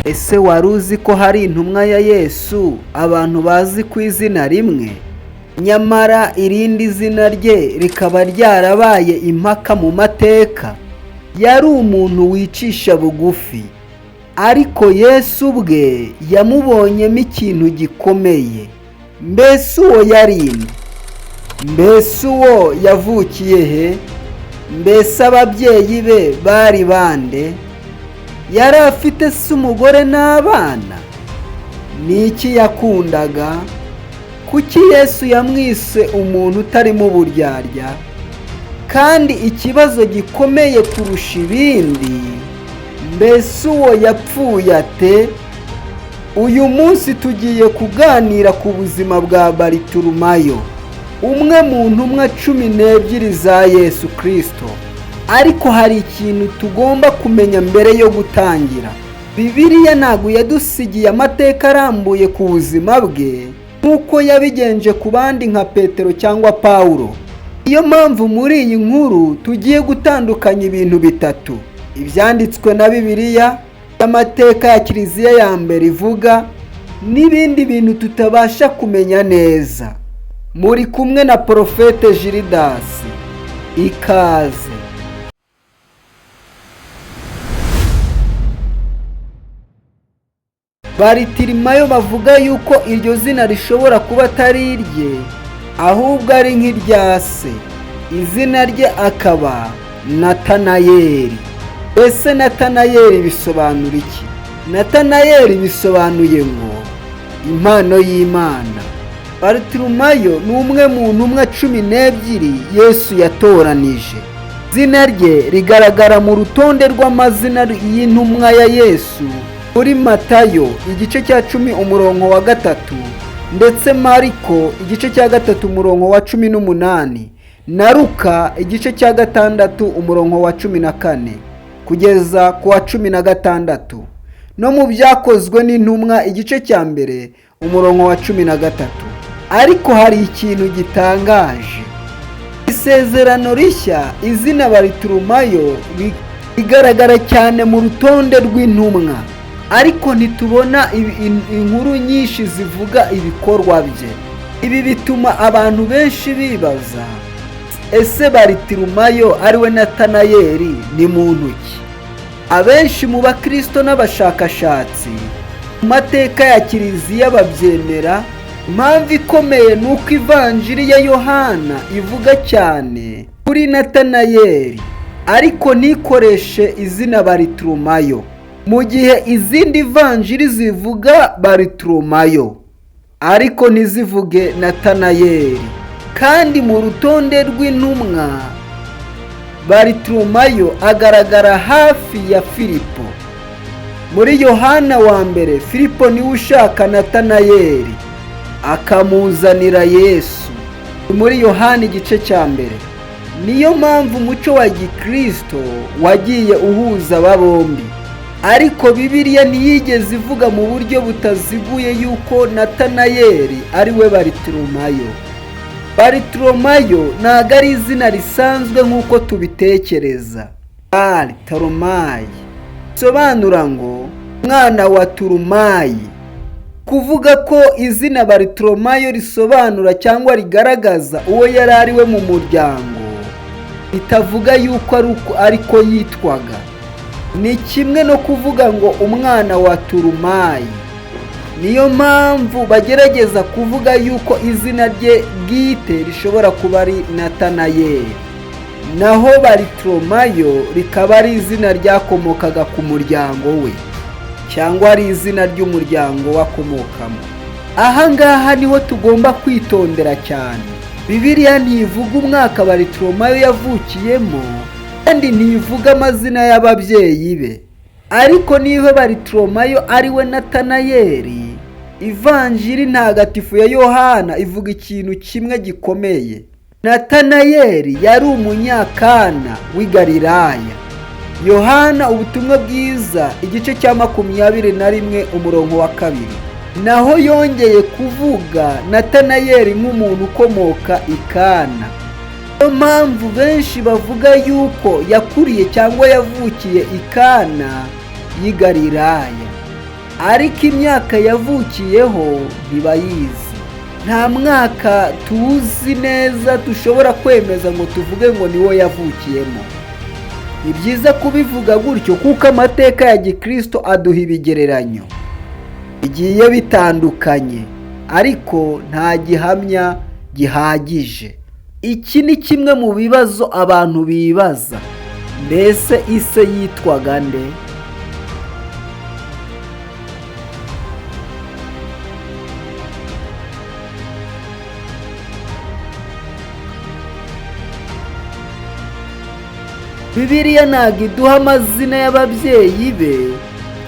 Ese wari uzi ko hari intumwa ya Yesu abantu bazi ku izina rimwe, nyamara irindi zina rye rikaba ryarabaye impaka mu mateka? Yari umuntu wicisha bugufi, ariko Yesu ubwe yamubonyemo ikintu gikomeye. Mbese uwo yari nde? Mbese uwo yavukiye he? Mbese ababyeyi be bari bande? Yari afite se umugore n'abana? Ni iki yakundaga? Kuki Yesu yamwise umuntu utarimo uburyarya? Kandi ikibazo gikomeye kurusha ibindi, mbese uwo yapfuye ate? Uyu munsi tugiye kuganira ku buzima bwa Bariturumayo, umwe mu ntumwa 12 za Yesu Kristo. Ariko hari ikintu tugomba kumenya mbere yo gutangira. Bibiliya ntabwo yadusigiye amateka arambuye ku buzima bwe nk'uko yabigenje ku bandi nka Petero cyangwa Pawulo. Niyo mpamvu muri iyi nkuru tugiye gutandukanya ibintu bitatu: ibyanditswe na Bibiliya, amateka ya Kiliziya ya mbere ivuga, n'ibindi bintu tutabasha kumenya neza. Muri kumwe na Porofete Jiridasi. Ikaze. Baritirimayo bavuga yuko iryo zina rishobora kuba atari irye, ahubwo ari nk'irya se. Izina rye akaba Natanayeli. Ese Natanayeli bisobanura iki? Natanayeli bisobanuye ngo impano y'Imana. Bariturumayo ni umwe mu ntumwa 12 Yesu yatoranije. Izina rye rigaragara mu rutonde rw'amazina y'intumwa ya Yesu muri Matayo igice cya 10 umurongo wa 3, ndetse Mariko igice cya 3 umurongo wa 18, na Luka igice cya 6 umurongo wa 14 kugeza ku wa 16, no mu Byakozwe n'Intumwa igice cya 1 umurongo wa 13. Ariko hari ikintu gitangaje. Isezerano rishya, izina Bariturumayo rigaragara cyane mu rutonde rw'intumwa, ariko ntitubona inkuru nyinshi zivuga ibikorwa bye. Ibi bituma abantu benshi bibaza, ese Bariturumayo ariwe Natanayeli ni muntu ki? Abenshi mu bakristo n'abashakashatsi mu mateka ya Kiliziya babyemera. Impamvu ikomeye ni uko Ivanjiri ya Yohana ivuga cyane kuri Natanayeli, ariko ntikoreshe izina Bariturumayo, mu gihe izindi vanjiri zivuga Bariturumayo ariko ntizivuge Natanayeli. Kandi mu rutonde rw'intumwa Bariturumayo agaragara hafi ya Filipo. Muri Yohana wa mbere, Filipo niwe ushaka Natanayeli akamuzanira Yesu. Muri Yohana igice cya 1. Niyo mpamvu umuco wa Gikristo wagiye uhuza aba bombi. Ariko Bibiliya ntiyigeze ivuga mu buryo butaziguye yuko Natanayeli ari we Bariturumayo. Bariturumayo ntabwo ari izina risanzwe nk'uko tubitekereza. Bariturumayi bisobanura ngo umwana wa Turumayi. Kuvuga ko izina Bariturumayo risobanura cyangwa rigaragaza uwo yari ari we mu muryango, bitavuga yuko ariko yitwaga. Ni kimwe no kuvuga ngo umwana wa Turumayi. Niyo mpamvu bagerageza kuvuga yuko izina rye bwite rishobora kuba ari Natanayeli, naho Bariturumayo rikaba ari izina ryakomokaga ku muryango we, cyangwa ari izina ry'umuryango wakomokamo. Aha ngaha niho tugomba kwitondera cyane. Bibiliya ntivuga umwaka Bariturumayo yavukiyemo, kandi ntivuga amazina y'ababyeyi be. Ariko niba Bariturumayo ari we Natanayeli, Ivanjiri ntagatifu ya Yohana ivuga ikintu kimwe gikomeye. Natanayeli yari umunyakana w'i Galilaya. Yohana ubutumwa bwiza igice cya 21 umurongo wa 2. Naho yongeye kuvuga Natanayeli nk'umuntu ukomoka i Kana. Niyo mpamvu benshi bavuga yuko yakuriye cyangwa yavukiye i Kana y'i Galilaya. Ariko imyaka yavukiyeho ntibayizi. Nta mwaka tuzi neza dushobora kwemeza ngo tuvuge ngo niwo yavukiyemo. Ni byiza kubivuga gutyo kuko amateka ya gikristo aduha ibigereranyo bigiye bitandukanye, ariko nta gihamya gihagije. Iki ni kimwe mu bibazo abantu bibaza. Mbese ise yitwaga nde? Bibiliya ntabwo iduha amazina y'ababyeyi be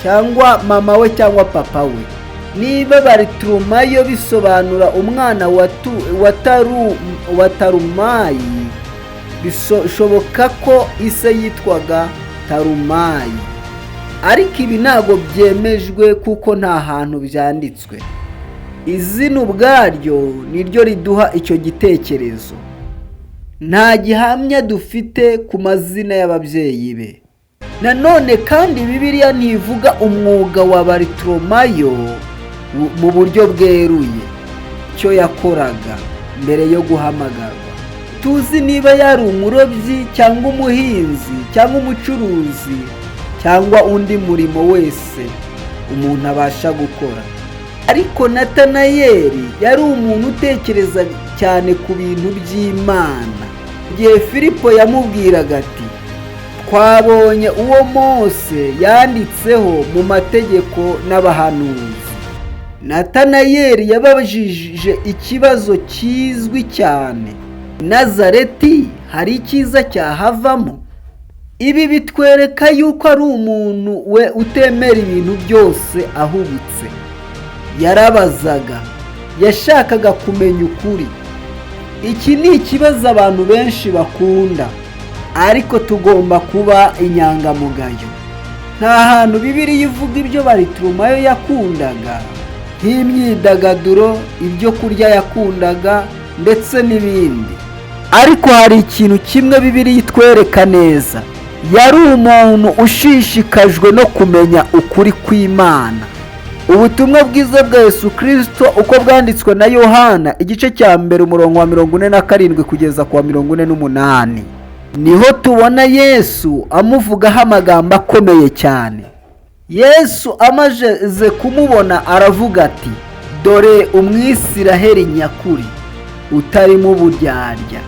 cyangwa mama we cyangwa papa we. Niba Bariturumayo bisobanura umwana wa Tarumayi, bishoboka ko ise yitwaga Tarumayi. Ariko ibi ntabwo byemejwe kuko nta hantu byanditswe. Izina ubwaryo niryo riduha icyo gitekerezo. Nta gihamya dufite ku mazina y'ababyeyi be. Nanone kandi Bibiliya ntivuga umwuga wa Bariturumayo mu buryo bweruye, icyo yakoraga mbere yo guhamagarwa. Tuzi niba yari umurobyi cyangwa umuhinzi cyangwa umucuruzi cyangwa undi murimo wese umuntu abasha gukora. Ariko Natanayeli yari umuntu utekereza cyane ku bintu by'Imana. Igihe Filipo yamubwiraga ati: "Twabonye uwo Mose yanditseho mu mategeko n'abahanuzi." Natanayeli yabajije ikibazo kizwi cyane: "Nazareti hari icyiza cyahavamo?" Ibi bitwereka yuko ari umuntu we utemera ibintu byose ahubutse. Yarabazaga, yashakaga kumenya ukuri. Iki ni ikibazo abantu benshi bakunda, ariko tugomba kuba inyangamugayo. Nta hantu Bibiliya ivuga ibyo Bariturumayo yakundaga, nk'imyidagaduro, ibyo kurya yakundaga ndetse n'ibindi. Ariko hari ikintu kimwe Bibiliya itwereka neza: yari umuntu ushishikajwe no kumenya ukuri kw'Imana. Ubutumwa bwiza bwa Yesu Kristo uko bwanditswe na Yohana, igice cya 1 umurongo wa 47 kugeza ku wa 48, niho tubona Yesu amuvugaho amagambo akomeye cyane. Yesu amaze kumubona aravuga ati: "Dore umwisiraheli nyakuri utarimo uburyarya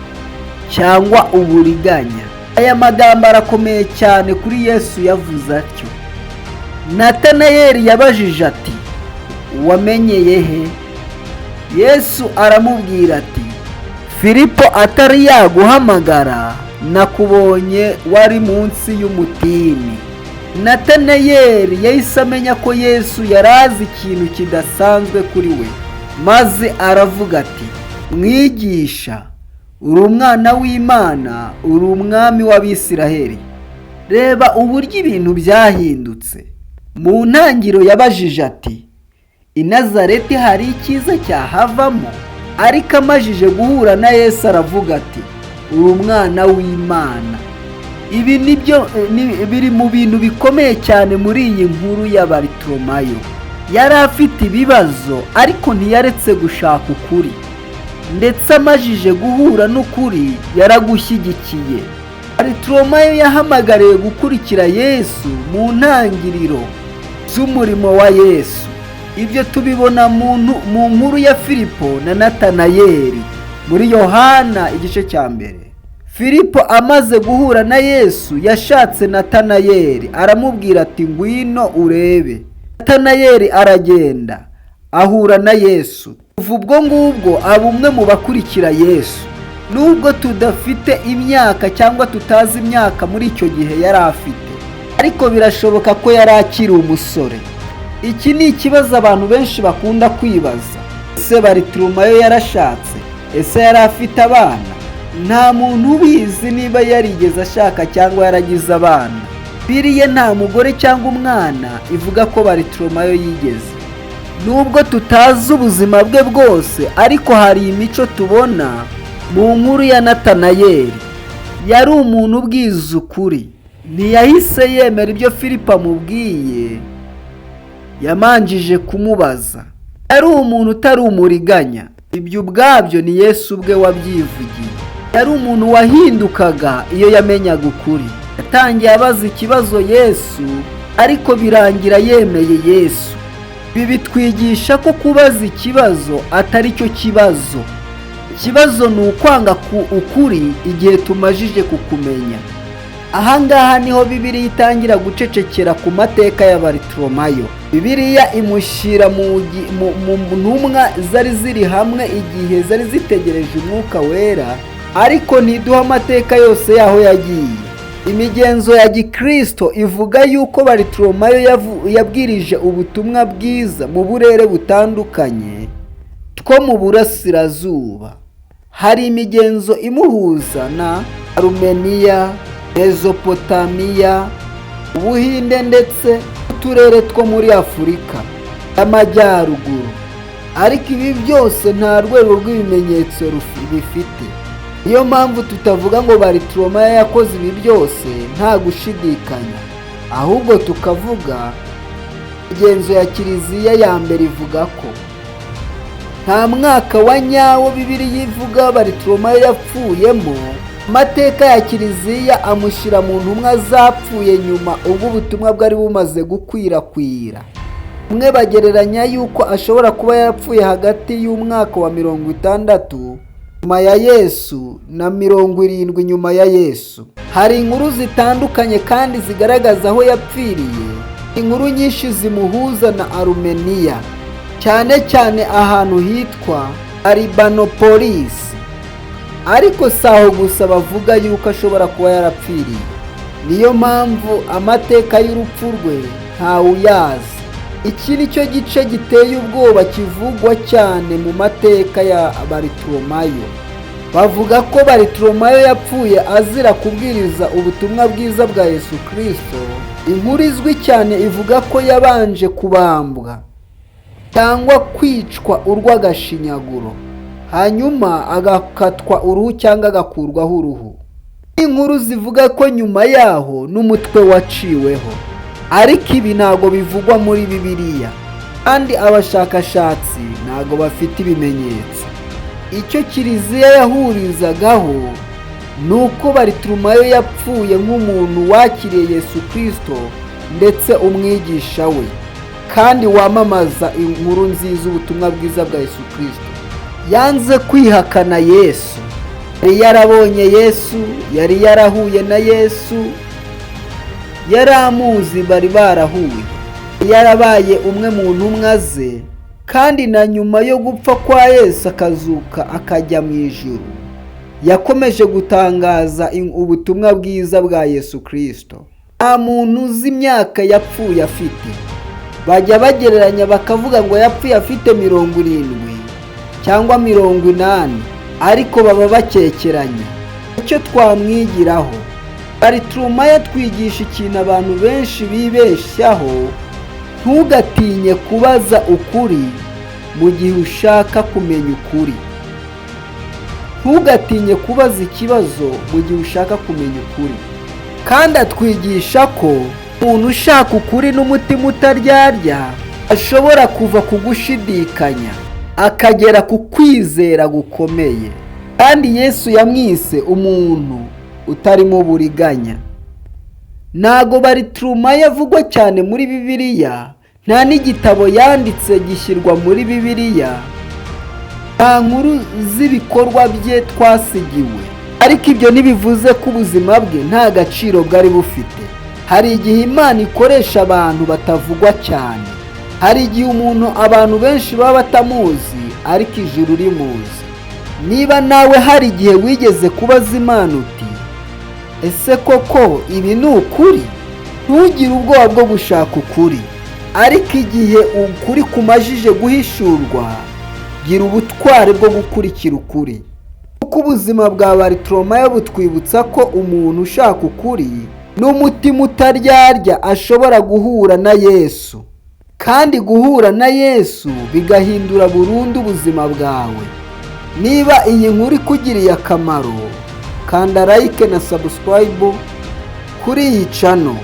cyangwa uburiganya." Aya magambo arakomeye cyane kuri Yesu yavuze atyo. Natanayeli yabajije ati: "Wamenyeye he?" Yesu aramubwira ati: "Filipo atari yaguhamagara nakubonye wari munsi y'umutini." Natanayeli yahise amenya ko Yesu yari azi ikintu kidasanzwe kuri we, maze aravuga ati: "Mwigisha, uri umwana w'Imana, uri umwami w'Abisiraheli." Reba uburyo ibintu byahindutse. Mu ntangiriro yabajije ati: "I Nazareti hari icyiza cyahavamo?" Ariko amajije guhura na Yesu aravuga ati: "Uri umwana w'Imana." Ibi nibyo biri mu bintu bikomeye cyane muri iyi nkuru ya Bariturumayo. Yari afite ibibazo ariko ntiyaretse gushaka ukuri, ndetse amajije guhura n'ukuri yaragushyigikiye. Bariturumayo yahamagariwe gukurikira Yesu mu ntangiriro z'umurimo wa Yesu. Ibyo tubibona mu nkuru ya Filipo na Natanayeli muri Yohana igice cya 1. Filipo amaze guhura na Yesu yashatse Natanayeli aramubwira ati: "Ngwino urebe." Natanayeli aragenda ahura na Yesu. Kuva ubwo ngubwo aba umwe mu bakurikira Yesu. Nubwo tudafite imyaka cyangwa tutazi imyaka muri icyo gihe yari afite, ariko birashoboka ko yari akiri umusore. Iki ni ikibazo abantu benshi bakunda kwibaza: ese Bariturumayo yarashatse? Ese yari afite abana? Nta muntu ubizi niba yarigeze ashaka cyangwa yaragize abana. Bibiliya nta mugore cyangwa umwana ivuga ko Bariturumayo yigeze. Nubwo tutazi ubuzima bwe bwose, ariko hari imico tubona mu nkuru ya Natanayeli. Yari umuntu ubwiza ukuri. Ntiyahise yemera ibyo Filipo amubwiye. Yamanjije kumubaza. Yari umuntu utari umuriganya. Ibyo ubwabyo ni Yesu ubwe wabyivugiye. Yari umuntu wahindukaga iyo yamenyaga ukuri. Yatangiye abaza ikibazo Yesu, ariko birangira yemeye Yesu. Ibi bitwigisha ko kubaza ikibazo atari cyo kibazo. Ikibazo ni ukwanga ku ukuri igihe tumajije kukumenya. Ahangaha niho Bibiliya itangira gucecekera ku mateka ya Baritilomayo. Bibiliya imushyira mu ntumwa zari ziri hamwe igihe zari zitegereje Umwuka Wera, ariko ntiduha amateka yose y'aho yagiye. Imigenzo ya gikristo ivuga yuko Baritilomayo yabwirije ubutumwa bwiza mu burere butandukanye two mu burasirazuba. Hari imigenzo imuhuza na Arumeniya, Mezopotamiya, Ubuhinde ndetse n'uturere two muri Afurika y'Amajyaruguru. Ariko ibi byose nta rwego rw'ibimenyetso bifite. Niyo mpamvu tutavuga ngo Baritilomayo yakoze ibi byose nta gushidikanya, ahubwo tukavuga imigenzo ya Kiliziya ya mbere ivuga ko nta mwaka wa nyawo Bibiliya ivuga Baritilomayo yapfuyemo. Amateka ya Kiliziya amushyira mu ntumwa zapfuye nyuma ubwo ubutumwa bwari bumaze gukwirakwira. Bamwe bagereranya yuko ashobora kuba yarapfuye hagati y'umwaka wa 60 nyuma ya Yesu na 70 nyuma ya Yesu. Hari inkuru zitandukanye kandi zigaragaza aho yapfiriye. Inkuru nyinshi zimuhuza na Arumeniya, cyane cyane ahantu hitwa Aribanopolisi. Ariko si aho gusa bavuga yuko ashobora kuba yarapfiriye. Niyo mpamvu amateka y'urupfu rwe ntawuyazi. Iki ni cyo gice giteye ubwoba kivugwa cyane mu mateka ya Baritilomayo. Bavuga ko Baritilomayo yapfuye azira kubwiriza ubutumwa bwiza bwa Yesu Kirisito. Inkuru izwi cyane ivuga ko yabanje kubambwa cyangwa kwicwa urw'agashinyaguro, hanyuma agakatwa uruhu cyangwa agakurwaho uruhu. Inkuru zivuga ko nyuma yaho n'umutwe waciweho, ariko ibi ntabwo bivugwa muri Bibiliya, kandi abashakashatsi ntabwo bafite ibimenyetso. Icyo Kiliziya yahurizagaho ni uko Baritilomayo yapfuye nk'umuntu wakiriye Yesu Kirisito ndetse umwigisha we, kandi wamamaza inkuru nziza, ubutumwa bwiza bwa Yesu Kirisito. Yanze kwihakana Yesu. Yari yarabonye Yesu, yari yarahuye na Yesu, yari amuzi, bari barahuye, yarabaye umwe mu ntumwa ze. Kandi na nyuma yo gupfa kwa Yesu akazuka akajya mu ijuru, yakomeje gutangaza ubutumwa bwiza bwa Yesu Kirisito. Nta muntu uzi imyaka yapfuye afite. Bajya bagereranya bakavuga ngo yapfuye afite 70 cyangwa 80, ariko baba bakekeranya. Icyo twamwigiraho: Baritilomayo atwigisha ikintu abantu benshi bibeshyaho. Ntugatinye kubaza ukuri mu gihe ushaka kumenya ukuri. Ntugatinye kubaza ikibazo mu gihe ushaka kumenya ukuri. Kandi atwigisha ko umuntu ushaka ukuri n'umutima utaryarya ashobora kuva ku gushidikanya akagera ku kwizera gukomeye. Kandi Yesu yamwise umuntu utarimo uburiganya. Ntago Baritilomayo avugwa cyane muri Bibiliya, nta n'igitabo yanditse gishyirwa muri Bibiliya, nta nkuru z'ibikorwa bye twasigiwe. Ariko ibyo ntibivuze ko ubuzima bwe nta gaciro bwari bufite. Hari igihe Imana ikoresha abantu batavugwa cyane. Hari igihe umuntu abantu benshi baba batamuzi, ariko ijuru rimuzi. Niba nawe hari igihe wigeze kubaza Imana uti: "Ese koko ibi ni ukuri?" Ntugire ubwoba bwo gushaka ukuri. Ariko igihe ukuri kumajije guhishurwa, gira ubutwari bwo gukurikira ukuri, kuko ubuzima bwa Baritilomayo butwibutsa ko umuntu ushaka ukuri n'umutima utaryarya ashobora guhura na Yesu, kandi guhura na Yesu bigahindura burundu ubuzima bwawe. Niba iyi nkuru ikugiriye akamaro, kanda like na subscribe kuri iyi channel,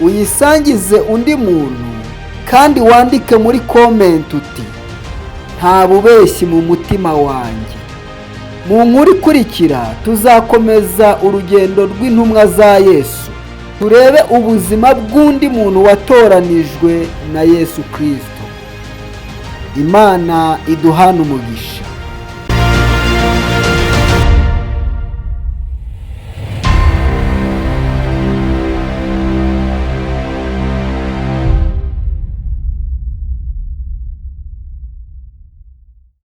uyisangize undi muntu. Kandi wandike muri comment uti: "Nta bubeshyi mu mutima wanjye." Mu nkuru ikurikira tuzakomeza urugendo rw'intumwa za Yesu, turebe ubuzima bw'undi muntu watoranijwe na Yesu Kirisito. Imana iduhana umugisha.